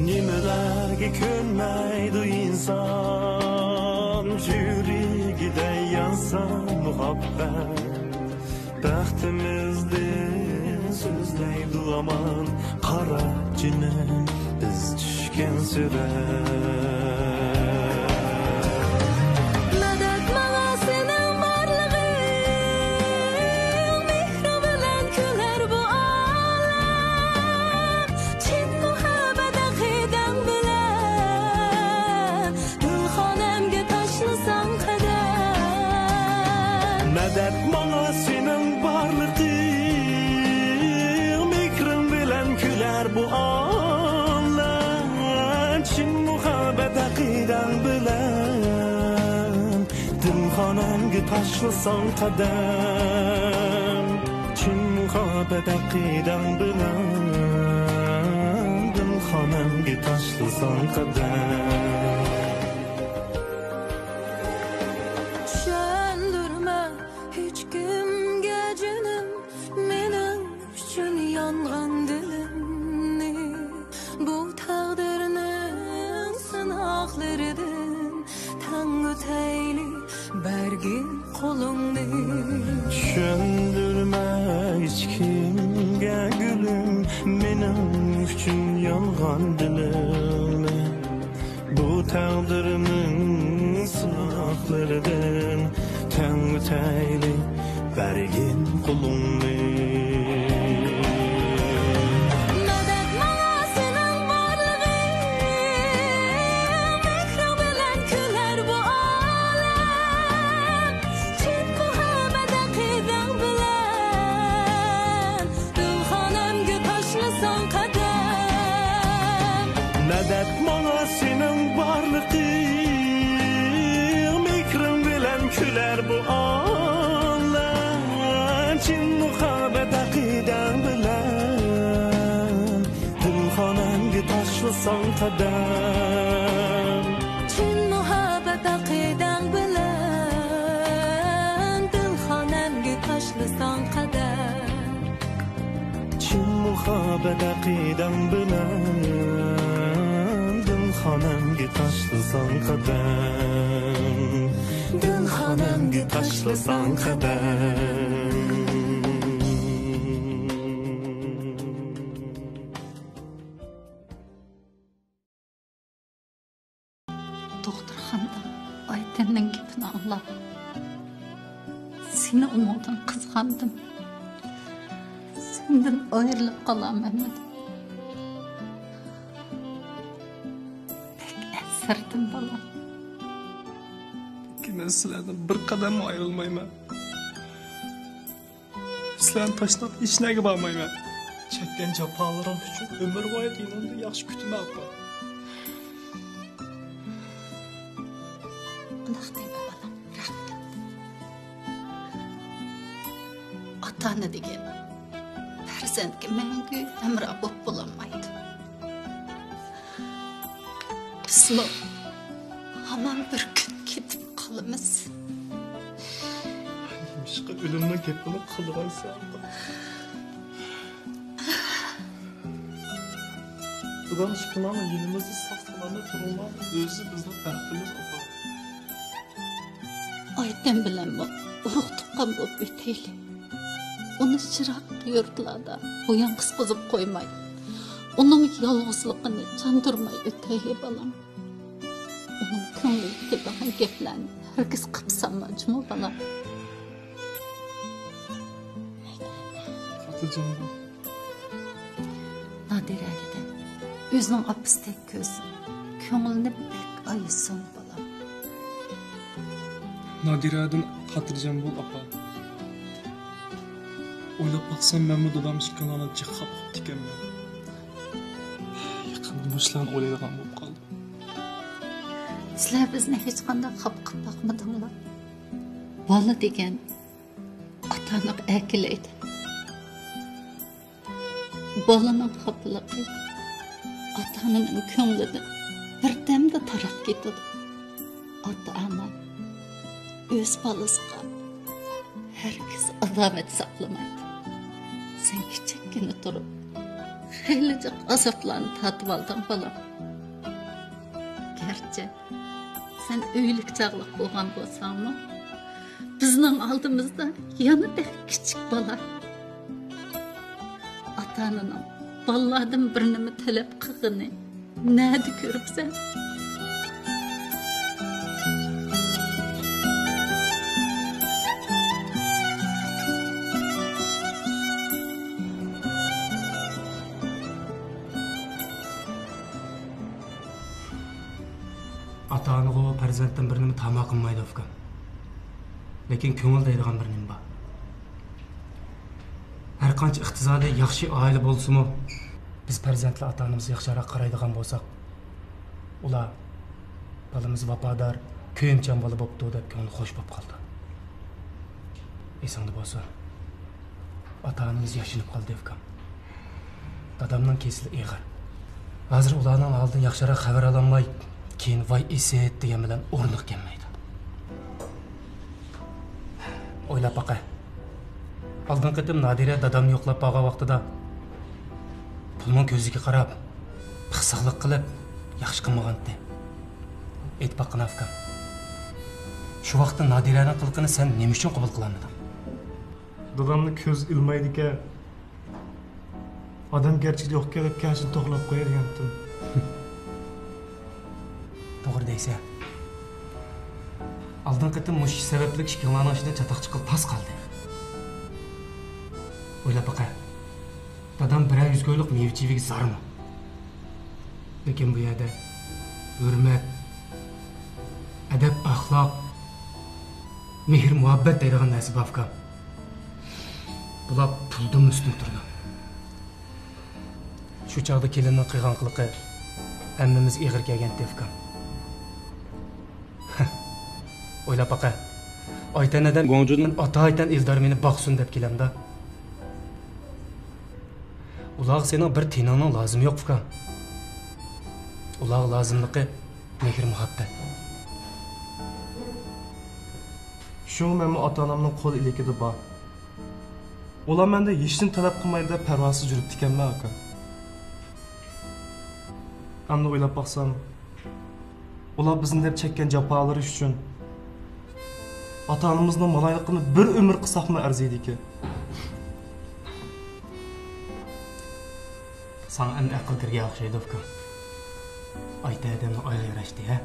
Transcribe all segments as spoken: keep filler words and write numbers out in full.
نېمىلەرگە كۆنمەيدۇ ئىنسان، يۈرىكىدە يانسا مۇھەببەت. بەختىمىزدىن سۆزلەيدۇ ھامان، قارا جېنىم، بىز چۈشكەن سۈرەت. مەدەت ماڭا سېنىڭ بارلىقىڭ، مېھرىڭ بىلەن كۈلەر بۇ ئالەم. چىن مۇھەببەت ئەقىدەڭ بىلەن، دىلخانەمگە تاشلىساڭ قەدەم. مەدەت ماڭا سېنىڭ بارلىقىڭ، مېھرىڭ بىلەن كۈلەر بۇ ئالەم. چىن مۇھەببەت ئەقىدەڭ بىلەن، دىلخانەمگە تاشلىساڭ قەدەم. چىن مۇھەببەت ئەقىدەڭ بىلەن، دىلخانەمگە تاشلىساڭ قەدەم. چۈشەندۈرمە ھېچكىمگە جېنىم، مېنىڭ ئۈچۈن يانغان دىلىمنى، بۇ تەقدىرنىڭ سىناقلىرىدىن تەڭ ئۆتەيلى، بەرگىن قولۇڭنى. چۈشەندۈرمە ھېچكىمگە گۈلۈم، مېنىڭ ئۈچۈن يانغان دىلىمنى، بۇ تەقدىرنىڭ سىناقلىرىدىن تەڭ ئۆتەيلى، بەرگىن قولۇڭنى. مەدەت ماڭا سېنىڭ بارلىقىڭ، مېھرىڭ بىلەن كۈلەر بۇ ئالەم. چىن مۇھەببەت ئەقىدەڭ بىلەن، دىلخانەمگە تاشلىساڭ قەدەم. مەدەت ماڭا سېنىڭ بارلىقىڭ، مېھرىڭ بىلەن كۈلەر بۇ ئالەم. چىن مۇھەببەت ئەقىدەڭ بىلەن، دىلخانەمگە تاشلىساڭ قەدەم. چىن مۇھەببەت ئەقىدەڭ بىلەن، دىلخانەمگە تاشلىساڭ قەدەم. چىن مۇھەببەت ئەقىدەڭ بىلەن، دىلخانەمگە تاشلىساڭ قەدەم. دىلخانەمگە تاشلىساڭ قەدەم. دوختۇرخانىدا ئايتەمنىڭ گېپىنى ئاڭلاپ، سېنى ئۇنىڭدىن قىزغاندىم. سەندىن ئايرىلىپ قالامەن دېدىم. بەك ئەنسىرىدىم، بالام. لېكىن مەن سىلەردىن بىر قەدەممۇ ئايرىلمايمەن. سىلەرنى تاشلاپ ھېچنەگە بارمايمەن. چەككەن جاپالىرىڭ ئۈچۈن ئۆمۈرۋايەت يېنىڭدا ياخشى كۈتىمەن، ئاپا. ئۇنداق دېمە، بالام، رەھمەت. ئاتا-ئانا دېگەن پەرزەنتكە مەڭگۈ ھەمراھ بولۇپ بولالمايدۇ. بىزمۇ ھامان بىر كۈن كېتىپ قالىمىز. نېمىشقا ئۆلۈمنىڭ گېپىنى قىلدۇرايسەن؟ دادام ئىككىڭلارمۇ يېنىمىزدا ساق-سالامەت تۇرۇڭلار. ئۆزى بىزنىڭ بەختىمىز، ئاپا. ئايتەم بىلەنمۇ ئۇرۇق-تۇغقان بولۇپ ئۆتەيلى. ئۇنى يىراق يۇرتلاردا بۇيان قىسقۇزۇپ قويماي، ئۇنىڭ يالغۇزلۇقىنى چاندۇرماي ئۆتەيلى، بالام. ئۇنىڭ كۆڭلىگە كېلىدىغان گەپلەرنى ھەرگىز قىلىپ سالما جۇمۇ، بالام. خاتىرجەم بول. نادىرەگە دە، ئۆزىنىڭ ئاپىسىدەك كۆرسۇن، كۆڭلىنى بەك ئايىسۇن، بالام. نادىرەدىن خاتىرجەم بول، ئاپا. ئويلاپ باقسام، مەنمۇ دادام ئىككىڭلارنى جىق خاپا قىپتىكەنمەن. يېقىندىن مۇشۇلارنى ئويلايدىغان بولۇپ قالدىم. سىلەر بىزنى ھېچقانداق خاپا قىپ باقمىدىڭلار. بالا دېگەن ئاتا-ئانىغا ئەركىلەيدۇ. بالىنىڭ خاپىلىقى ئاتا-ئانىنىڭ كۆڭلىدىن بىردەمدە تاراپ كېتىدۇ. ئاتا-ئانا ئۆز بالىسىغا ھەرگىز ئاداۋەت ساقلىمايدۇ. سەن كىچىككىنە تۇرۇپ، خېلى جىق ئازابلارنى تارتىۋالدىڭ، بالام. گەرچە سەن ئۆيلۈك چاغلىق بولغان بولساڭمۇ، بىزنىڭ ئالدىمىزدا يەنە بەك كىچىك بالا. ئاتا-ئانىنىڭ بالىلاردىن بىر نېمە تەلەپ قىلغىنى نەدە كۆرۈپسەن؟ ئاتا-ئانىغۇ پەرزەنتتىن بىر نېمە تاما قىلمايدۇ، ئۇكام. لېكىن كۆڭۈل دەيدىغان بىر نېمە بار. ھەر قانچە ئىقتىسادى ياخشى ئائىلە بولسىمۇ، بىز پەرزەنتلەر ئاتا-ئانىمىزغا ياخشىراق قارايدىغان بولساق، ئۇلار بالىمىز ۋاپادار، كۆيۈمچان بالا بوپتۇ دەپ كۆڭلى خوش بوپ قالىدۇ. ئېسىڭدە بولسۇن، ئاتا-ئانىمىز ياشىنىپ قالدى، ئۇكام. دادامنىڭ كېسىلى ئېغىر. ھازىر ئۇلارنىڭ ھالىدىن ياخشىراق خەۋەر ئالالماي، كېيىن ۋاي ئىسىت دېگەن بىلەن ئورنىغا كەلمەيدۇ. ئويلاپ باقە. ئالدىنقى قېتىم نادىرە دادامنى يوقلاپ بارغان ۋاقتىدا، پۇلنىڭ كۆزىگە قاراپ، پىخسىقلىق قىلىپ، ياخشى قىلمىغانتى. ئېيتىپ باققىنا، ئۇكام. شۇ ۋاقىتتا نادىرەنىڭ قىلىقىنى سەن نېمە ئۈچۈن قوبۇل قىلالمىدىڭ؟ دادامنى كۆز ئىلمايدىكەن. ئادەمگەرچىلىك يوقكەن دەپ كەچىنى توغرىلاپ قويار دېگەنتىم. توغرا دەيسەن. ئالدىنقى قېتىم مۇشۇ ئىش سەۋەبلىك ئىككىڭلارنىڭ ئىچىدىن چاتاق چىققىلى تاس قالدى. ئويلاپ باقە. دادام بىرەر يۈز كويلۇق مېۋە-چېۋىگە زارمۇ؟ لېكىن بۇ يەردە ھۆرمەت، ئەدەپ-ئەخلاق، مېھىر-مۇھەببەت دەيدىغان نەرسە بار، ئۇكام. بۇلار پۇلدىنمۇ ئۈستۈن تۇرىدۇ. شۇ چاغدا كېلىننىڭ قىلغان قىلىقى ھەممىمىزگە ئېغىر كەلگەنتى، ئۇكام. ئويلاپ باقە. ئايتەن ئادەم گۇاڭجۇدىن ئاتايتەن ئېلدار مېنى باقسۇن دەپ كېلەمدا. ئۇلارغا سېنىڭ بىر تىيىنىڭنىڭ لازىمى يوق، ئۇكام. ئۇلارغا لازىملىقى مېھىر-مۇھەببەت. شۇڭا مەنمۇ ئاتا-ئانامنىڭ قول ئىلكىدە بار. ئۇلار مەندىن ھېچنېمە تەلەپ قىلمايدۇ دەپ پەرۋاسىز يۈرۈپتىكەنمەن، ئاكا. ئەمدى ئويلاپ باقسام، ئۇلار بىزنى دەپ چەككەن جاپالىرى ئۈچۈن ئاتا-ئانىمىزنىڭ مالايلىقىنى بىر ئۆمۈر قىلساقمۇ ئەرزىيدىكەن. ساڭا ئەمدى ئەقىل كىرگەن ئوخشايدۇ، ئۇكام. ئايتەن ئادەمنىڭ ئايىغى ياراشتى، ھە؟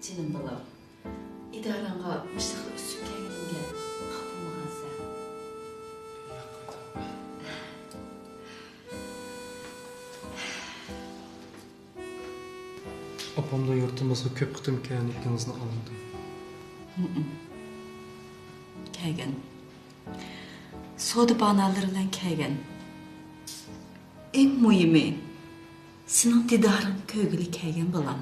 جېنىم بالام، ئىدارەڭغا مۇشۇنداق ئۈسۈپ كەلگىنىمگە خاپىمىغانسەن؟ ئاپامدا يۇرتىمىزغا كۆپ قېتىم كەلگەنلىكىڭىزنى ئاڭلىدىم. ھىم. كەلگەن. سودا بانالىرى بىلەن كەلگەن. ئەڭ مۇھىمى، سېنىڭ دىدارىڭنى كۆرگىلى كەلگەن، بالام.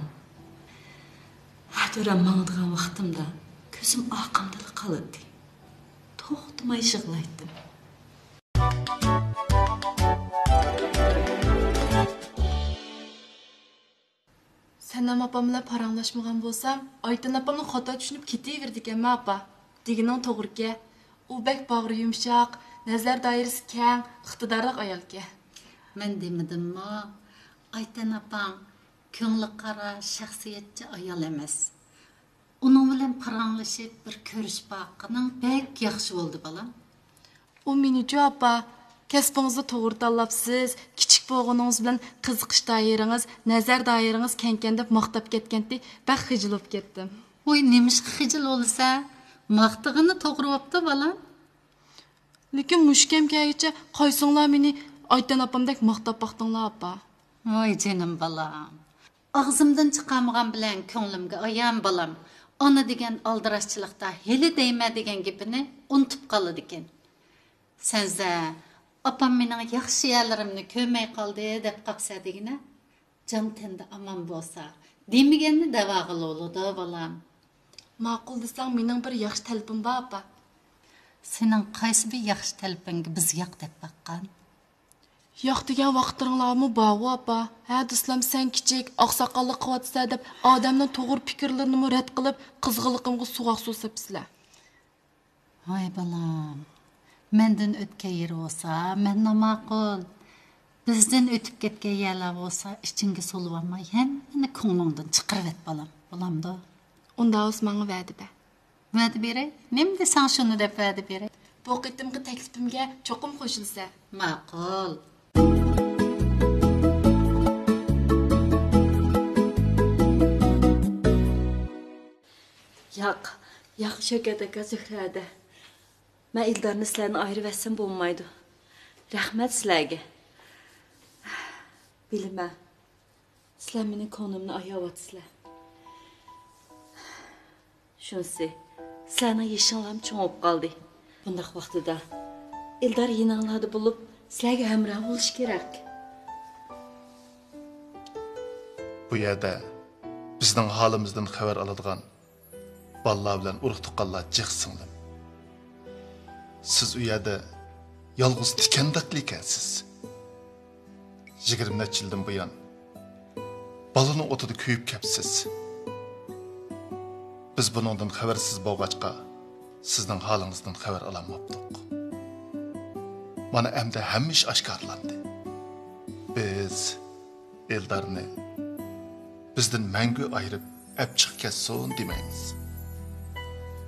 ھە، تۆرەم ماڭىدىغان ۋاقتىمدا كۆزۈم ئارقامدىلا قالاتتى. توختىماي يىغلايتتىم. سەنەم ئاپام بىلەن پاراڭلاشمىغان بولسام، ئايتەن ئاپامنى خاتا چۈشىنىپ كېتىۋېرىدىكەنمەن، ئاپا. دېگىنىڭ توغرىكەن. ئۇ بەك باغرى يۇمشاق، نەزەر دائىرىسى كەڭ، ئىقتىدارلىق ئايالكەن. مەن دېمىدىممۇ؟ ئايتەن ئاپاڭ كۆڭلى قارا، شەخسىيەتچى ئايال ئەمەس. ئۇنىڭ بىلەن پاراڭلىشىپ، بىر كۆرۈشۈپ باققىنىڭ بەك ياخشى بولدى، بالام. ئۇ مېنىچۇ، ئاپا، كەسپىڭىزنى توغرا تاللاپسىز، كىچىك بولغىنىڭىز بىلەن قىزىقىش دائىرىڭىز، نەزەر دائىرىڭىز كەڭكەن دەپ ماختاپ كەتكەنتى، بەك خىجىل بولۇپ كەتتىم. ۋوي، نېمىشقا خىجىل بولىسەن؟ ماختىغىنى توغرا بوپتۇ، بالام. لېكىن مۇشۇ كەم كەلگۈچە قايسىڭلار مېنى ئايتەن ئاپامدەك ماختاپ باقتىڭلار، ئاپا. ۋاي جېنىم بالام. ئاغزىمدىن چىقارمىغان بىلەن كۆڭلۈمگە ئايان بالام. ئانا دېگەن ئالدىراشچىلىقتا ھېلى دەيمەن دېگەن گېپىنى ئۇنتۇپ قالىدىكەن. سەنسە، ئاپام مېنىڭ ياخشى يەرلىرىمنى كۆرمەي قالدى دەپ قاپسەن دېگىنە. جان تەندە ئامان بولسا، دېمىگەننى دەۋاغىلى بولىدۇ، بالام. ماقۇل دېسەڭ، مېنىڭ بىر ياخشى تەلىپىم بار، ئاپا. سېنىڭ قايسى بىر ياخشى تەلىپىڭگە بىز ياق دەپ باققان؟ ياق دېگەن ۋاقىتلىرىڭلارمۇ بارغۇ، ئاپا. ھە، دېسىلەم، سەن كىچىك، ئاقساقاللىق قىلىۋاتىسەن دەپ، ئادەمنىڭ توغرا پىكىرلىرىنىمۇ رەت قىلىپ، قىزغىنلىقىمغا سۇغاق سۇ سېپىسىلەر. ۋاي بالام، مەندىن ئۆتكەن يېرى بولسا مەنلا ماقۇل. بىزدىن ئۆتۈپ كەتكەن يەرلەر بولسا ئىچىڭگە سولىۋالماي ھەممىنى كۆڭلۈڭدىن چىقىرىۋەت بالام، بولامدۇ؟ ئۇنداق بولسا ماڭا ۋەدە بەر. ۋەدە بېرەي؟ نېمە دېسەڭ شۇنى دەپ ۋەدە بېرەي. بۇ قېتىمقى تەكلىپىمگە چوقۇم قوشۇلىسەن. ماقۇل. ياق، ياق، شۆكەت ئاكا، زۆھرە ھەدە. مەن ئېلدارنى سىلەردىن ئايرىۋەتسەم بولمايدۇ. رەھمەت سىلەرگە. بىلىمەن، سىلەر مېنىڭ كۆڭلۈمنى ئاياۋاتىسىلەر. شۇنىسى، سىلەرنىڭ يېشىڭلارمۇ چوڭىيىپ قالدى. بۇنداق ۋاقتىدا ئېلدار يېنىڭلاردا بولۇپ، سىلەرگە ھەمراھ بولۇشى كېرەك. بۇ يەردە بىزنىڭ ھالىمىزدىن خەۋەر ئالىدىغان بالىلار بىلەن ئۇرۇق-تۇغقانلار جىق، سىڭلىم. سىز ئۇ يەردە يالغۇز تىكەندەكلا ئىكەنسىز. يىگىرمە نەچچە يىلدىن بۇيان بالىنىڭ ئوتىدا كۆيۈپ كەپسىز. بىز بۇنىڭدىن خەۋەرسىز بولغاچقا، سىزنىڭ ھالىڭىزدىن خەۋەر ئالالماپتۇق. مانا ئەمدى ھەممە ئىش ئاشكارىلاندى. بىز ئېلدارنى بىزدىن مەڭگۈ ئايرىپ، ئەپ چىقىپ كەتسۇن دېمەيمىز.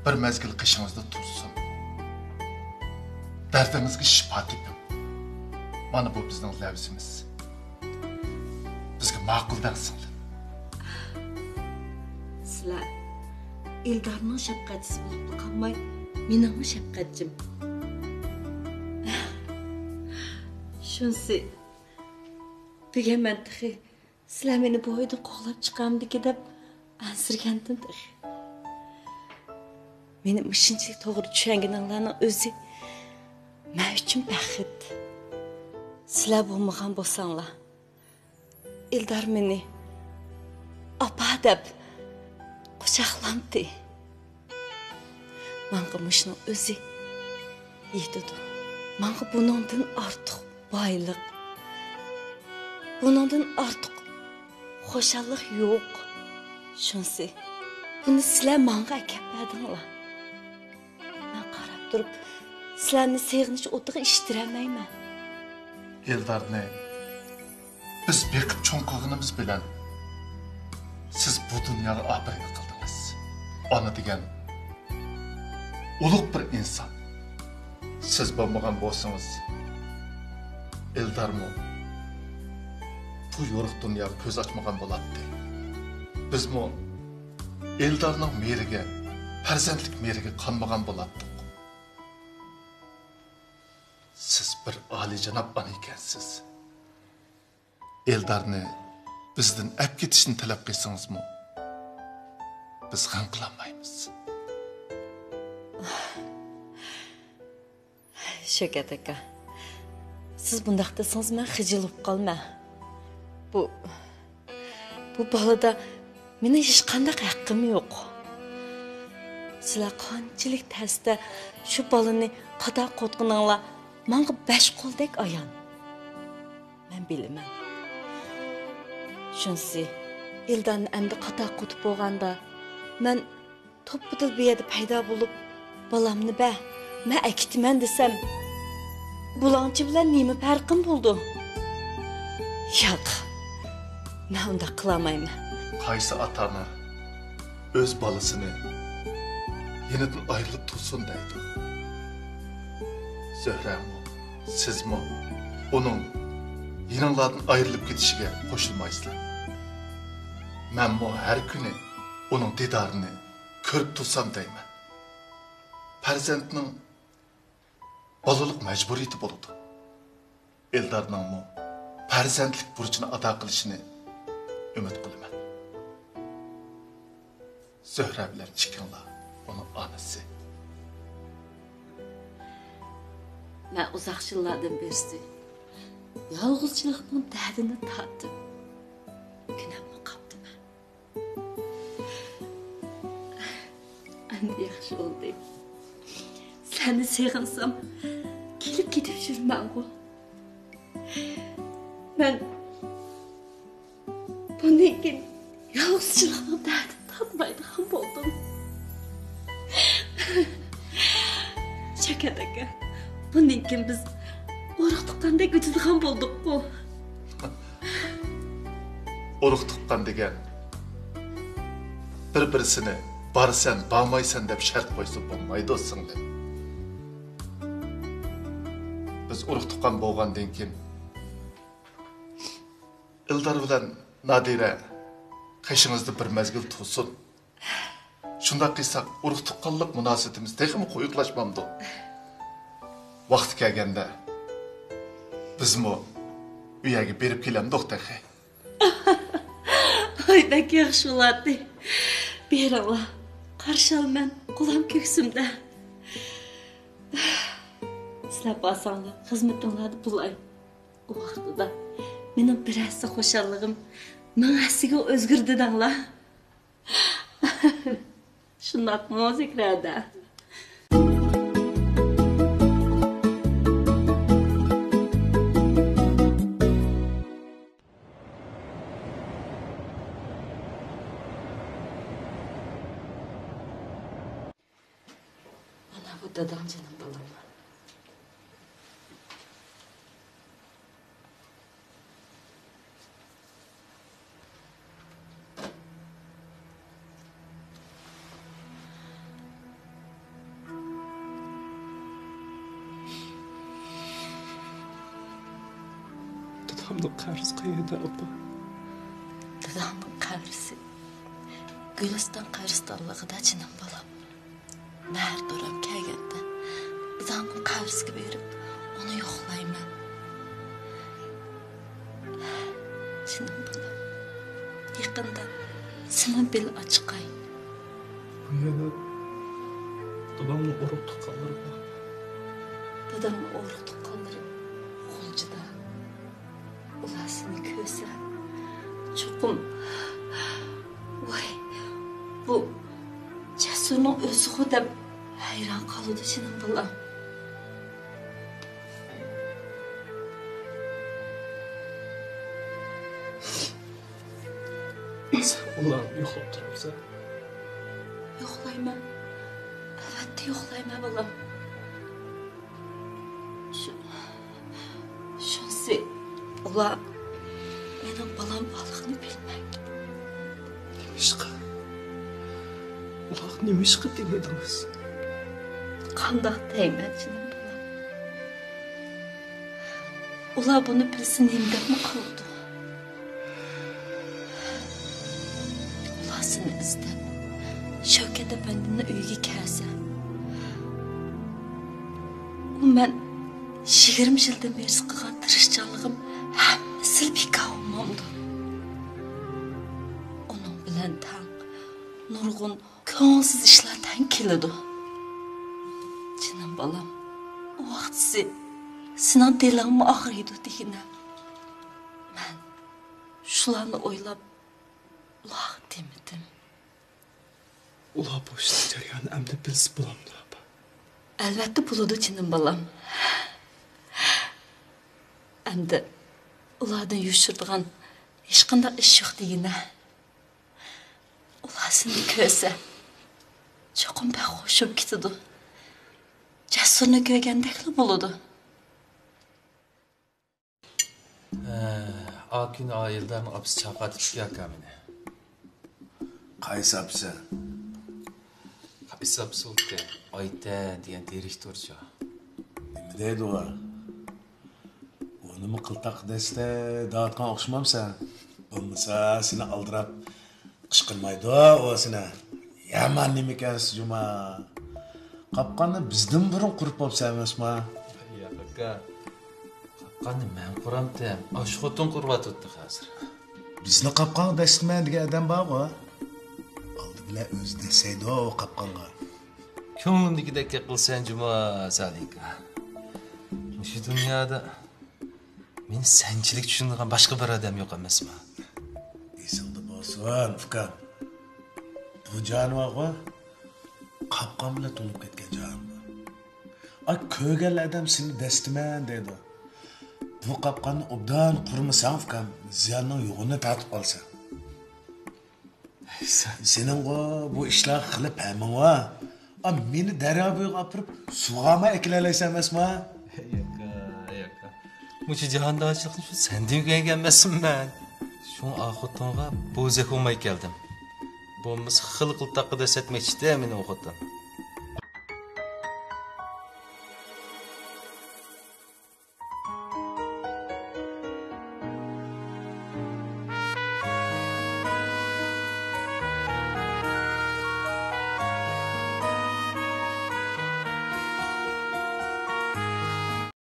بىر مەزگىل قېشىڭىزدا تۇرسۇن. دەردىڭىزگە شىپا تېپىڭ. مانا بۇ بىزنىڭ لەۋزىمىز. بىزگە ماقۇل دەڭ، سىڭلىم. سىلەر ئېلدارنىڭ شەپقەتچىسى بولۇپلا قالماي، مېنىڭمۇ شەپقەتچىم. شۇنىسى، بۈگۈن مەن تېخى سىلەر مېنى بۇ ئۆيدىن قوغلاپ چىقارمىدىكى دەپ ئەنسىرىگەنتىم تېخى. مېنى مۇشۇنچىلىك توغرا چۈشەنگىنىڭلارنىڭ ئۆزى مەن ئۈچۈن بەخت. سىلەر بولمىغان بولساڭلار، ئېلدار مېنى «ئاپا» دەپ قۇچاقلامتى. ماڭا مۇشۇنىڭ ئۆزى يېتىدۇ. ماڭا بۇنىڭدىن ئارتۇق بايلىق، بۇنىڭدىن ئارتۇق خۇشاللىق يوق. شۇنىسى، بۇنى سىلەر ماڭا ئەكەپ بەردىڭلار. مەن قاراپ تۇرۇپ سىلەرنى سېغىنىش ئوتىغا ئىشتىرەلمەيمەن. ئېلدارنى بىز بېقىپ چوڭ قىلغىنىمىز بىلەن، سىز بۇ دۇنياغا ئاپىرىن قىلدىڭىز. ئانا دېگەن ئۇلۇغ بىر ئىنسان. سىز بولمىغان بولسىڭىز، ئېلدارمۇ بۇ يورۇق دۇنياغا كۆز ئاچمىغان بولاتتى. بىزمۇ ئېلدارنىڭ مېھرىگە، پەرزەنتلىك مېھرىگە قانمىغان بولاتتۇق. سىز بىر ئالىيجاناب ئانا ئىكەنسىز. ئېلدارنى بىزدىن ئەپ كېتىشنى تەلەپ قىلسىڭىزمۇ، بىز غەم قىلالمايمىز. شۆكەت ئاكا، سىز بۇنداق دېسىڭىز، مەن خىجىل بولۇپ قالىمەن. بۇ، بۇ بالىدا مېنىڭ ھېچقانداق ھەققىم يوق. سىلەر قانچىلىك تەستە شۇ بالىنى قادا قوتقىنىڭلار ماڭا بەش قولدەك ئايان. مەن بىلىمەن. شۇنىسى، ئېلدارنى ئەمدى قادا قوتۇپ بولغاندا، مەن توپپىدىلا بۇ يەردە پەيدا بولۇپ، «بالامنى بەر، مەن ئەكېتىمەن» دېسەم، بۇلاڭچى بىلەن نېمە پەرقىم بولىدۇ؟ ياق، مەن ئۇنداق قىلالمايمەن. قايسى ئاتا-ئانا ئۆز بالىسىنى يېنىدىن ئايرىلىپ تۇرسۇن دەيدۇ؟ زۆھرەمۇ، سىزمۇ ئۇنىڭ يېنىڭلاردىن ئايرىلىپ كېتىشىگە قوشۇلمايسىلەر. مەنمۇ ھەر كۈنى ئۇنىڭ دىدارىنى كۆرۈپ تۇرسام دەيمەن. پەرزەنتنىڭ بالىلىق مەجبۇرىيىتى بولىدۇ. ئېلدارنىڭمۇ پەرزەنتلىك بۇرچىنى ئادا قىلىشىنى ئۈمىد قىلىمەن. زۆھرە بىلەن ئىككىڭلار ئۇنىڭ ئانىسى. مەن ئۇزاق يىللاردىن بېرىسى يالغۇزچىلىقنىڭ دەردىنى تارتىپ، كۈنەپمۇ قاپتىمەن. ئەمدى ياخشى بولدى. سەننى سېغىنسام، كېلىپ كېتىپ يۈرمەڭغۇ. مەن بۇندىن كېيىن يالغۇزچىلىقنىڭ دەردىنى تارتمايدىغان بولدۇم. شەۋكەت ئاكا، بۇندىن كېيىن بىز ئۇرۇق تۇغقاندەك ئۆتىدىغان بولدۇققۇ. ئۇرۇق تۇغقان دېگەن بىر-بىرسىنى بارىسەن، بارمايسەن دەپ شەرت قويسا بولمايدۇ، سىڭلىم. بىز ئۇرۇق تۇغقان بولغاندىن كېيىن، ئىلدار بىلەن نادىرە قېشىڭىزدا بىر مەزگىل تۇرسۇن. شۇنداق قىلساق، ئۇرۇق تۇغقانلىق مۇناسىۋىتىمىز تېخىمۇ قويۇقلاشمامدۇ؟ ۋاقتى كەلگەندە، بىزمۇ ئۇ يەرگە بېرىپ كېلەمدۇق تېخى. ۋاي، بەك ياخشى بولاتتى. بېرىڭلار، قارشى ئالىمەن، قولۇم كۆكسۈمدە. سىلەر بارساڭلار، خىزمىتىڭلاردا بولاي. ئۇ ۋاقتىدا مېنىڭ بىر ھەسسە خۇشاللىقىم مىڭ ھەسسىگە ئۆزگىرىدۇ دەڭلار. شۇنداقمۇ، زۆھرە ھەدە؟ مانا بۇ داداڭ، جېنىم بالام. دادامنىڭ قەبرىسى قەيەردە، ئاپا؟ داداڭنىڭ قەبرىسى گۈلىستان قەبرىستانلىقىدا، جېنىم بالام. مەھەر دورام كەلگەندە، دادامنىڭ قەبرىسىگە بېرىپ، ئۇنى يوقلايمەن. جېنىم بالام، يېقىندا سېنىڭ بېلى ئاچىقاي. بۇ يەردە دادامنىڭ ئۇرۇق تۇغقانلىرى بار. دادامنىڭ ئۇرۇق تۇغقانلىرى غۇلجىدا. ئۇلار سېنى كۆرسە، چوقۇم، «ۋاي، بۇ جەسۇرنىڭ ئۆزىغۇ» دەپ ھەيران قالىدۇ، جېنىم بالام. سەن ئۇلارنى يوقلاپ تۇرامسەن؟ يوقلايمەن. ئەلۋەتتە يوقلايمەن، بالام. شۇ، شۇنىسى، ئۇلار مېنىڭ بالام بارلىقىنى بىلمەيدۇ. نېمىشقا؟ ئۇلارغا نېمىشقا دېمىدىڭىز؟ قانداق دەيمەن، جېنىم بالام؟ ئۇلار بۇنى بىلسە، نېمە دەپمۇ قالىدۇ؟ ئۇلار سېنى ئىزدەپ، شەۋكەت ئەپەندىمنىڭ ئۆيىگە كەلسە، ئۇ مەن يىگىرمە يىلدىن بېرى قىلغان تىرىشچانلىقىم ھەممىسى بىكار بولمامدۇ؟ ئۇنىڭ بىلەن تەڭ نۇرغۇن كۆڭۈلسىز ئىشلار تەڭ كېلىدۇ. جېنىم بالام، ئۇ ۋاقتىسى سېنىڭ دىلىڭمۇ ئاغرىيدۇ دېگىنە. مەن شۇلارنى ئويلاپ، ئۇلارغا دېمىدىم. ئۇلار بۇ ئىشنىڭ جەريانىنى ئەمدى بىلسە بولامدۇ، ئاپا؟ ئەلۋەتتە بولىدۇ، جېنىم بالام. ئەمدى ئۇلاردىن يوشۇرىدىغان ھېچقانداق ئىش يوق دېگىنە. ئۇلار سېنى كۆرسە، چوقۇم بەك خوش بولۇپ كېتىدۇ. جەسۇرنى كۆرگەندەكلا بولىدۇ. ھە، ئا كۈنى ئا ئېلدارنىڭ ئاپىسى چاقىرىپتىكەن ئاكا مېنى. قايسى ئاپىسى؟ قايسى ئاپىسى بولىدىكەن؟ ئايتە دېگەن دىرېكتورچۇ. نېمە دەيدۇ ئۇ؟ ئۇنىمۇ قىلتاق دەستە دەۋاتقان ئوخشىمامسەن؟ بولمىسا سېنى ئالدىراپ قىچقىرمايدۇ ئۇ سېنى. يامان نېمىكەنسە جۇما. قاپقاننى بىزدىن بۇرۇن قۇرۇپ بوپسەن ئەمەسما؟ ياق ئاكا. قاپقاننى مەن قۇرامتىم؟ ئاشۇ خوتۇن قۇرۇۋاتىدۇ ھازىر. بىزنى قاپقانغا دەسسىتىمەن دېگەن ئادەم بارغۇ. ئالدى بىلەن ئۆزى دەسسەيدۇ ئۇ قاپقانغا. كۆڭلۈمدىكىدەك گەپ قىلىسەن جۇما، زالىكا. مۇشۇ دۇنيادا مېنى سەنچىلىك چۈشىنىدىغان باشقا بىر ئادەم يوق ئەمەسما؟ ئېسىڭدە بولسۇن ئۇكام. بۇ جانىۋارغۇ، قاپقان بىلەن تولۇپ كەتكەن جانىۋار. ئاي، كۆرگەنلا ئادەم سېنى دەسسىتىمەن دەيدۇ. بۇ قاپقاننى ئوبدان قۇرمىساڭ ئۇكام، زىياننىڭ يوغىنىنى تارتىپ قالىسەن. سېنىڭغۇ بۇ ئىشلارغا خېلى پەمىڭ بار. ئا، مېنى دەريا بويىغا ئاپىرىپ سۇغارمۇ ئەكېلەلەيسەن ئەمەسما؟ ياكا، ياكا. مۇشۇ جاھاندارچىلىقنى شۇ سەندىن ئۆگەنگەن ئەمەسمەن مەن. شۇڭا ئا خوتۇنغا بوزەك بولماي كەلدىم. بولمىسا خېلى قىلتاققا دەسسەتمەكچىدى مېنى ئۇ خوتۇن.